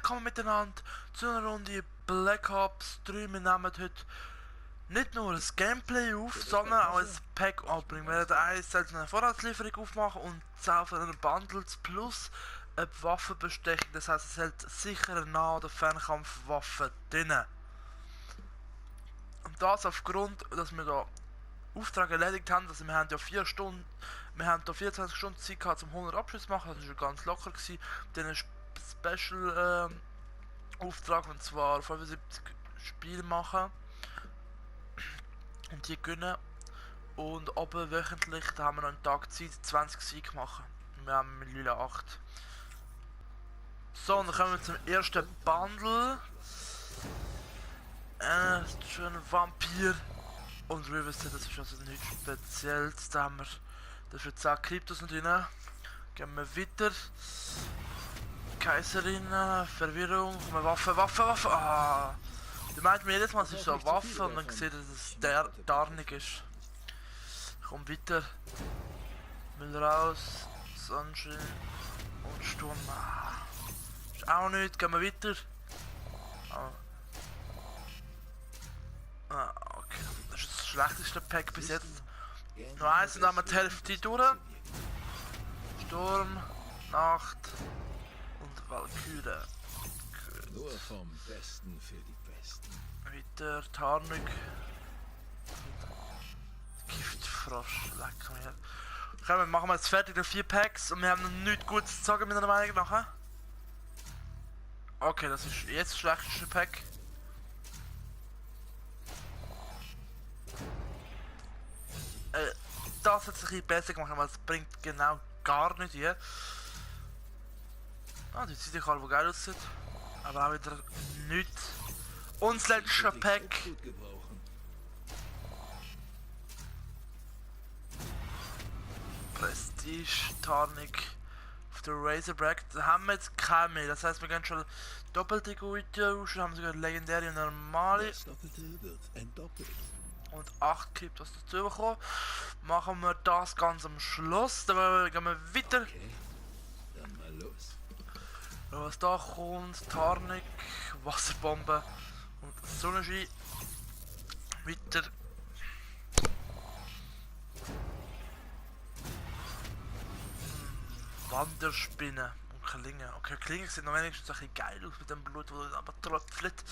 willkommen miteinander zu einer Runde Black Ops 3. Wir nehmen heute nicht nur ein Gameplay auf, sondern auch ein Pack-Opening. Wir werden eine Vorratslieferung aufmachen und 10 von den Bundles plus eine Waffenbestechung. Das heisst, es hält sicher eine Nah- oder Fernkampfwaffe drin. Und das aufgrund, dass wir da Auftrag erledigt haben. Also wir haben ja 4 Stunden, wir haben da 24 Stunden Zeit gehabt, um 100 Abschlüsse zu machen. Das war schon ganz locker gewesen. Dann Special Auftrag, und zwar 75 Spiele machen und die gönnen. Und oben wöchentlich, da haben wir noch einen Tag Zeit, 20 Siege machen. Wir haben mit Lila 8. So, und dann kommen wir zum ersten Bundle. Schön Vampir und Riverside, das ist also nichts Spezielles. Da haben wir dafür 10 Kryptos drin. Gehen wir weiter. Kaiserin, Verwirrung, Waffe. Ah! Du meint mir jedes Mal, es ist so eine Waffe und dann sieht, dass es Tarnung ist. Komm weiter. Müll raus. Sunshine und Sturm. Ah. Ist auch nichts, gehen wir weiter. Okay. Das ist das schlechteste Pack bis jetzt. Nur eins und dann haben wir die Hälfte durch. Sturm, Nacht und Valkyrie. Nur vom Besten für die Besten. Weiter, Tarnung. Giftfrosch, lecker mir. Okay, wir machen jetzt fertig, die 4 Packs und wir haben noch nichts Gutes zu sagen mit einer Meinung nachher. Okay, das ist jetzt das schlechteste Pack. Das hat sich ein bisschen besser gemacht, weil es bringt genau gar nicht hier. Ah, die sieht alle, wo geil aussieht. Aber auch wieder nichts. Und das letzte Pack. Prestige, Tarnung auf der Razorback. Da haben wir jetzt keine mehr. Das heisst, wir gehen schon doppelte gute raus. Haben sogar legendäre und normale. Das Doppelte wird entdoppelt. Und 8 Kryptos dazu bekommen. Machen wir das ganz am Schluss. Dann gehen wir weiter. Okay, dann mal los. Was da kommt, Tarnung, Wasserbombe und Sonnenschein. Weiter. Wanderspinne und Klinge. Okay, Klinge sieht noch wenigstens ein bisschen geil aus mit dem Blut, das aber tröpfelt.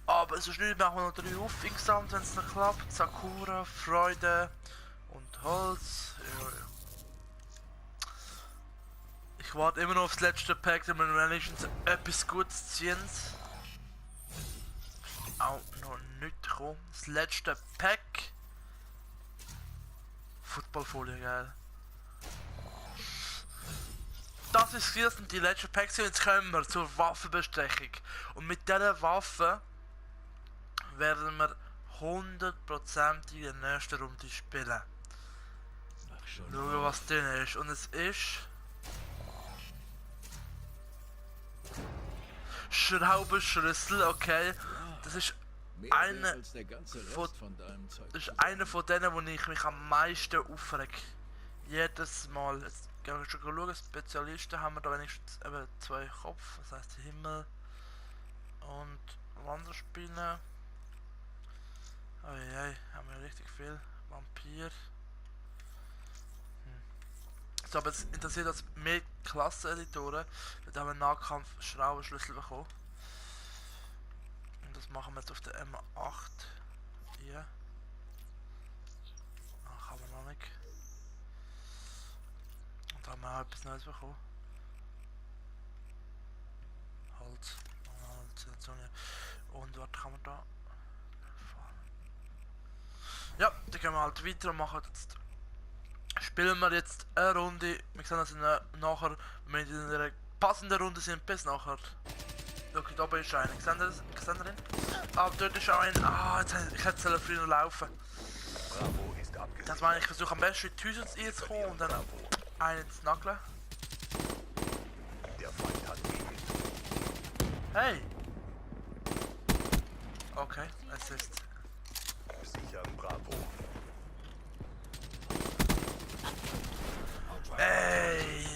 Aber so schnell machen wir noch 3 auf insgesamt, wenn es noch klappt. Sakura, Freude und Holz. Ja. Ich warte immer noch aufs letzte Pack, damit wir wenigstens etwas Gutes ziehen. Auch noch nicht gekommen. Das letzte Pack. Footballfolie, geil. Das ist es, und die letzte Pack sind. Jetzt kommen wir zur Waffenbestechung. Und mit dieser Waffe werden wir 100% in der nächsten Runde spielen. Schauen, was drin ist. Und es ist Schraubenschlüssel, okay. Das ist einer von denen, wo ich mich am meisten aufreg. Jedes Mal. Jetzt gehen wir schon schauen, Spezialisten haben wir da wenigstens eben 2 Kopf, das heisst Himmel und Wanderspinne. Oh je, haben wir richtig viel. Vampir. So, aber jetzt interessiert uns mehr Klasseneditoren. Da haben wir Nahkampf Schraubenschlüssel bekommen. Und das machen wir jetzt auf der M8. Hier. Ah, kann man noch nicht. Und da haben wir auch etwas Neues bekommen. Holz. Und was kann man da? Ja, dann gehen wir halt weiter und machen jetzt. Spielen wir jetzt eine Runde. Wir sehen uns nachher, wenn wir in einer passenden Runde sind, bis nachher. Okay, da oben ist einer. Seht ihr ihn? Ah, dort ist auch ein. Ah, ich hätte früher laufen. Das meine ich, versuche am besten in die Häuser reinzukommen und dann einen zu nageln. Hey! Okay, es ist. Sichern Bravo. Ey!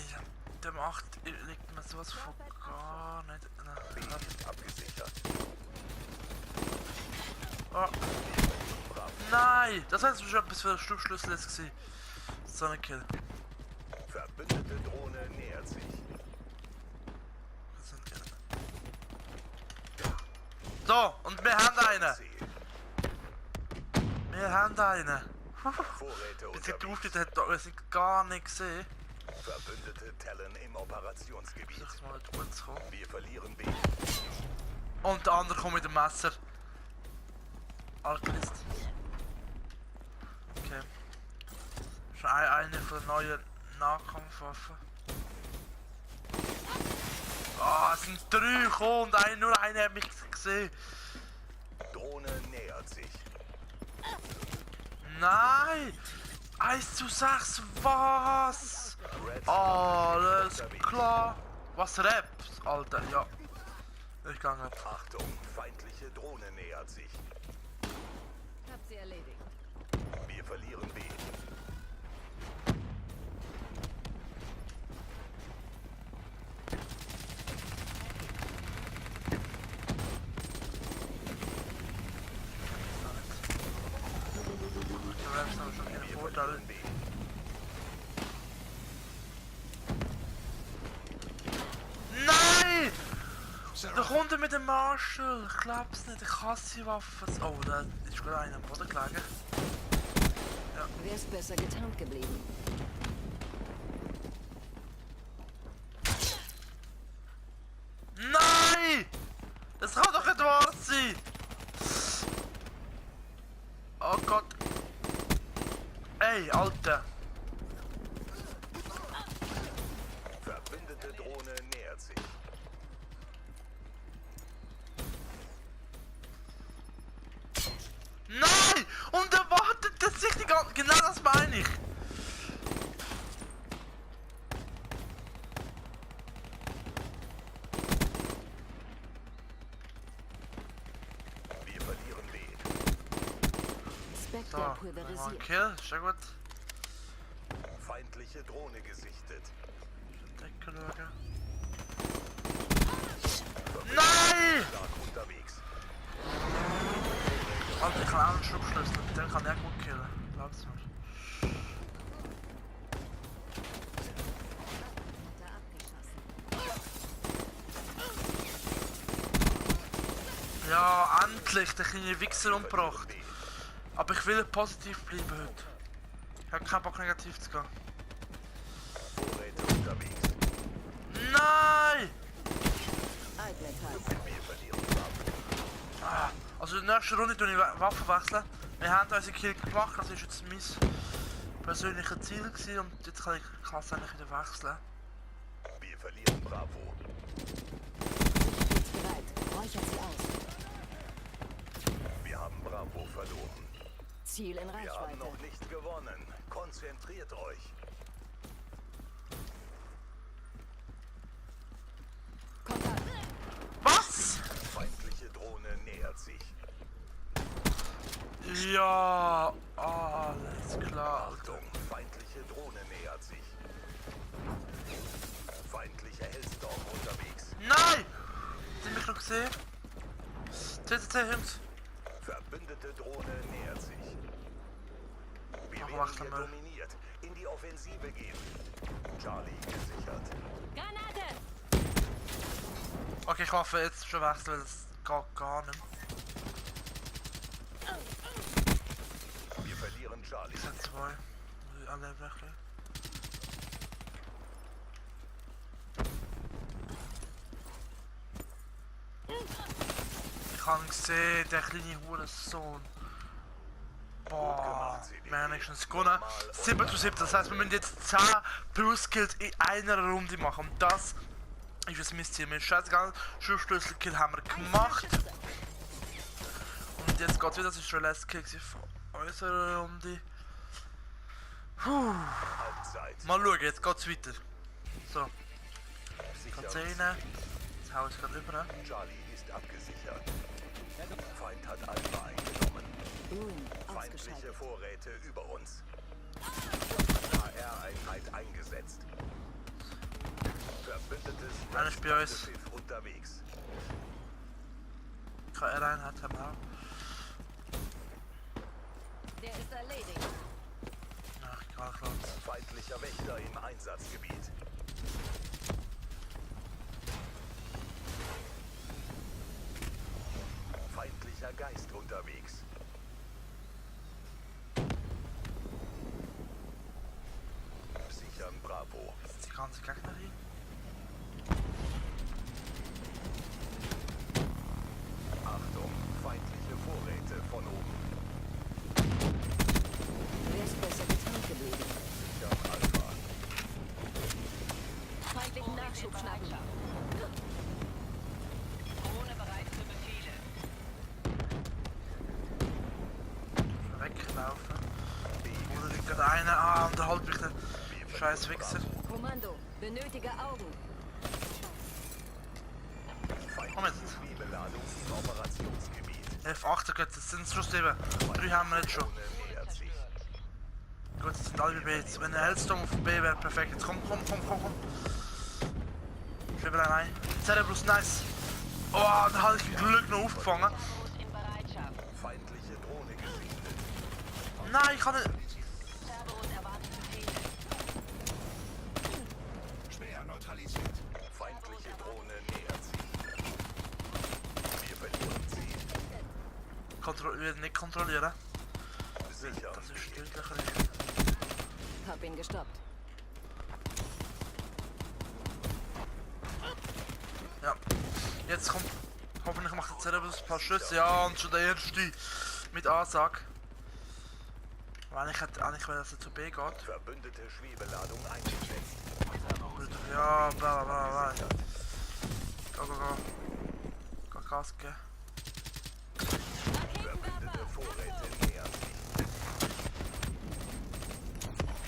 Der macht, liegt mir sowas von gar nicht. Nein! Das heißt, es war etwas für den Schlussschlüssel jetzt gewesen. So ein Kill. Verbündete Drohne nähert sich. Das sind Kill. So, und wir haben einen. C. Wir haben einen. Vorräte Jetzt hat der unterwegs. Auftritt, hat wir sind gar nicht gesehen. Verbündete Talon im Operationsgebiet. Ich muss mal mit kurz kommen. Wir verlieren B. Und der andere kommt mit dem Messer. Alchemist. Okay. Schon eine von den neuen Nahkampfwaffen. Ah, es sind 3 gekommen und nur einer hat mich gesehen. Drohne nähert sich. Nein! 1:6, was? Alles klar. Was rappt, Alter? Ja. Ich gang ab. Achtung, feindliche Drohne nähert sich. Hab sie erledigt. Wir verlieren B. Die Raps haben schon keine Wir Vorteile. verlieren B. Nein! Da kommt er mit dem Marshall. Ich glaub's nicht. Ich hasse die Waffen. Oh, da ist gerade einer am Boden gelegen. Wär's besser getarnt geblieben. Nein! Das kann doch nicht wahr sein! Oh Gott. Ey, Alter. Verbündete Drohne nähert sich. Nein! Und er wartet das sich die ganze... Genau das meine ich. Wir verlieren B. So, Spectre noch ein pulverisiert. Kill. Ist ja gut. Feindliche Drohne gesichtet. Decke schauen. Nein! Stark unterwegs. Alter, ich kann auch einen Schubschlüssel. Mit dem kann er gut killen. Glaub's mir. Hat er abgeschossen. Ja, endlich. Der kleine Wichser Wir umgebracht. verlieren B. Aber ich will positiv bleiben heute. Ich habe keinen Bock negativ zu gehen. Vorräte unterwegs. Nein! Altmetall. Wir verlieren Waffen. Ah, also in der nächsten Runde tue ich Waffen wechseln. Wir haben unsere Kill gemacht, das war jetzt mein persönliches Ziel gewesen, und jetzt kann ich die Klasse eigentlich wieder wechseln. Wir verlieren Bravo. Stets bereit. Räuchert sie aus. Wir haben Bravo verloren. Ziel in Wir haben Reichweite. noch nicht gewonnen. Konzentriert euch. Kontakt. Was? Feindliche Drohne nähert sich. Ja, alles klar. Achtung, feindliche Drohne nähert sich. Feindlicher Hellstorm unterwegs. Nein! Hast du mich noch gesehen? CCC Jungs. Verbündete Drohne nähert sich. Wir Ach, werden warte hier mal. dominiert. In die Offensive gehen. Charlie gesichert. Granate! Okay, ich hoffe jetzt schon wechseln, weil das geht gar nicht. Wir verlieren Charlie. Es sind 2. Alle weg. Ich habe gesehen, der kleine Hurensohn. Boah, wenigstens gewonnen. 7:7, das heißt, wir müssen jetzt 10 plus Kills in einer Runde machen. Und das ist jetzt mein Ziel. Mir ist scheißegal, Schulschlüsselkill haben wir gemacht. Und jetzt geht's wieder, das ist schon der letzte Kill von unserer Runde. Puh. Halbzeit. Mal schauen, jetzt geht's weiter. So, Sicher. geht's rein. Jetzt hau ich gerade über. Charlie ist abgesichert. Feind hat Alpha eingenommen. Ruin Feindliche ausgeschaltet. Vorräte über uns. AR-Einheit eingesetzt. Verbündetes Einer ist bei uns. Schiff unterwegs. KR-Einheit haben wir auch. Der ist erledigt. Ach, egal, klar. Feindlicher Wächter im Einsatzgebiet. Feindlicher Geist unterwegs. Sichern Bravo. Die ganze Gegnerin. Achtung, feindliche Vorräte von oben. Wer ist besser getrennt geblieben? Sichern Alpha. Feindlichen Nachschub schnappen. Drohne bereit für Befehle. Weglaufen. Oder liegt gerade einer. Ah, unterhalt mich der scheiß Wichser. Kommando, benötige Augen. Komm jetzt. Feindliche Schwebeladung im Operationsgebiet. F8 geht, das sind schon 7. 3 haben wir jetzt schon. Drohne nähert sich. Gut, jetzt sind alle bei B. Jetzt, wenn der Hellstorm auf B wäre, perfekt. Jetzt komm. Schwebelein rein. Cerebrus, nice. Oh, da hatte ich Glück noch aufgefangen. Cerberus in Bereitschaft. Feindliche Drohne gesichtet. Nein, ich kann nicht. Cerberus erwartet Befehle. Schwer neutralisiert. Feindliche Drohne nähert sich. Wir verlieren sie. Wird nicht kontrollieren. Sichern Das ist B. tödlicher. Hab ihn gestoppt. Ja. Jetzt kommt. Hoffentlich macht der Cerebrus ein paar Schüsse. Ja, und schon der erste mit Ansage. Weil ich hätte eigentlich wollen, dass er zu B geht. Verbündete Schwebeladung eingesetzt. Ja, bla bla bla bla. Go. Go Gas geben. Verbündete Vorräte nähern sich.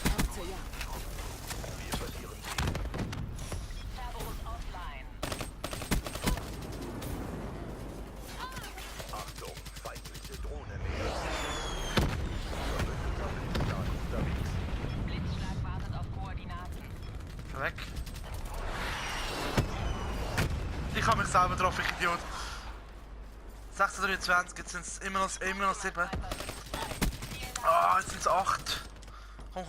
Ab zur Jagd. Wir verlieren sie. Cerberus offline. Achtung, feindliche Drohne nähert sich. Verbündeter Blitzschlag unterwegs. Blitzschlag wartet auf Koordinaten. Weg. Ich habe mich selber drauf, ich Idiot. 26, jetzt sind es immer noch 7. Ah, jetzt sind es 8. Komm.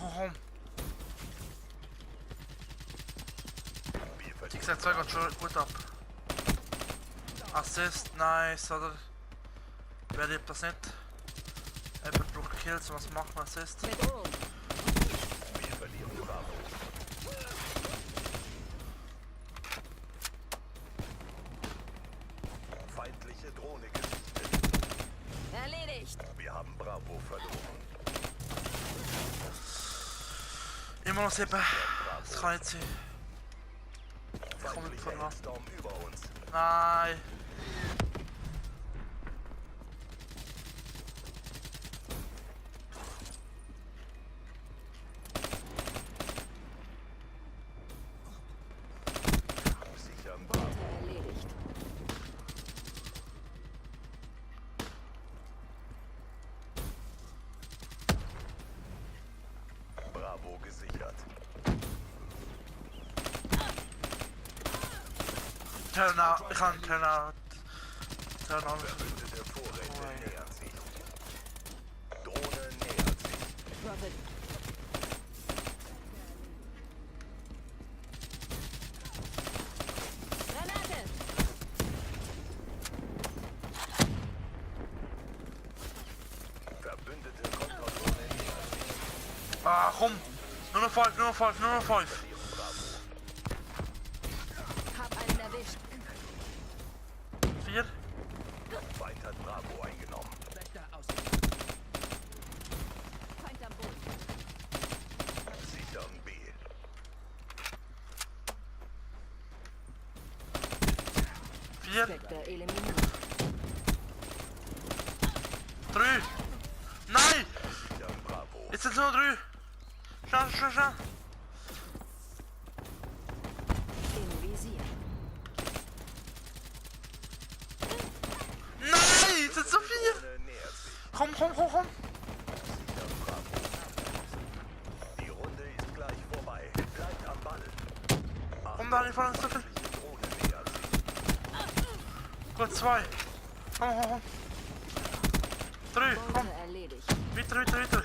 Wir Die verlieren gesagt, 2 geht schon gut ab. Assist, nice, oder? Wer liebt das nicht? Jemand braucht Kills, was macht man Assist? Bedrohung. Wir verlieren Bravo. Feindliche Drohne gesichtet. Erledigt. Wir haben Bravo verloren. Immer noch 7. Das kann nicht sein. Feindlicher voran. Hellstorm über uns. Nein. Sichern Beute Bravo. erledigt. Bravo gesichert. Turnout, ich kann Turnout. Turnout. Verbündete Vorräte nähern sich. Drohne nähert sich. Prophet. Granate. Verbündete Konterdrohne nähert sich. Ah, komm. Nur noch 5. Verlieren Bravo. Hab einen erwischt. 4. Feind hat Bravo eingenommen. Feind am Boden. Sichern B. 4. Spectre eliminiert. 3. Nein! Sichern Bravo. Jetzt sind es nur 3. Schau. Im Visier. Nein! Jetzt sind es so 4. Drohne nähert sich. Komm. Sichern Bravo. Die Runde ist gleich vorbei. Bleibt am Ball. Komm da, nicht vorne so viel. Feindliche Drohne nähert sich. Gut, 2. Komm. 3, komm. Beute erledigt. Weiter.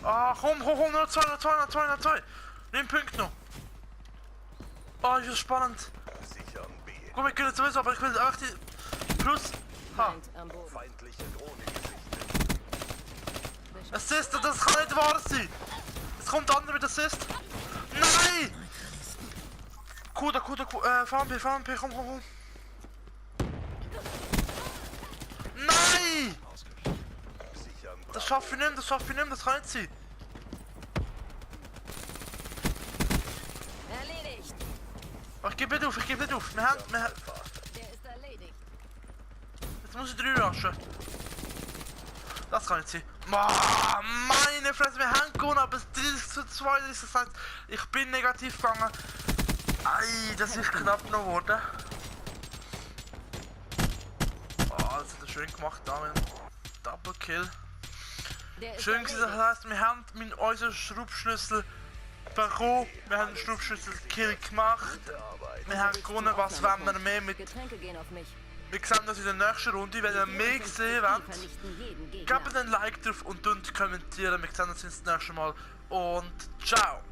Ah, komm, noch zwei. Nimm Punkt noch. Ah, ist das spannend. Sichern B. Komm, wir können sowieso, aber ich will einfach die... Plus... Ha. Feind am Boden. Feindliche Drohne gesichtet. Assist, das kann nicht wahr sein. Es kommt andere mit Assist. Nein! Kuda, VMP, komm. Nein! Sichern Das Bravo. schaffe ich nicht, das kann nicht sein. Erledigt. Aber ich gebe nicht auf. Wir haben... Der ist erledigt. Jetzt muss ich 3 raschen. Das kann nicht sein. Meine Fresse, wir haben gewonnen, aber es ist 3:2 ist das heißt, ich bin negativ gegangen. Ei, das ist knapp noch geworden. Das hat er schön gemacht, Damian. Double Kill. Der ist Schön gewesen, das heisst, wir haben unseren Schraubschlüssel bekommen. Wir haben den Schraubschlüssel-Kill gemacht. Wir haben gewonnen, was wollen wir mehr mit... Getränke gehen auf mich. Wir sehen uns in der nächsten Runde, wenn ihr mehr gesehen Die wollt. vernichten jeden Gegner. Gebt ein Like drauf und kommentieren. Wir sehen uns das nächste Mal und ciao!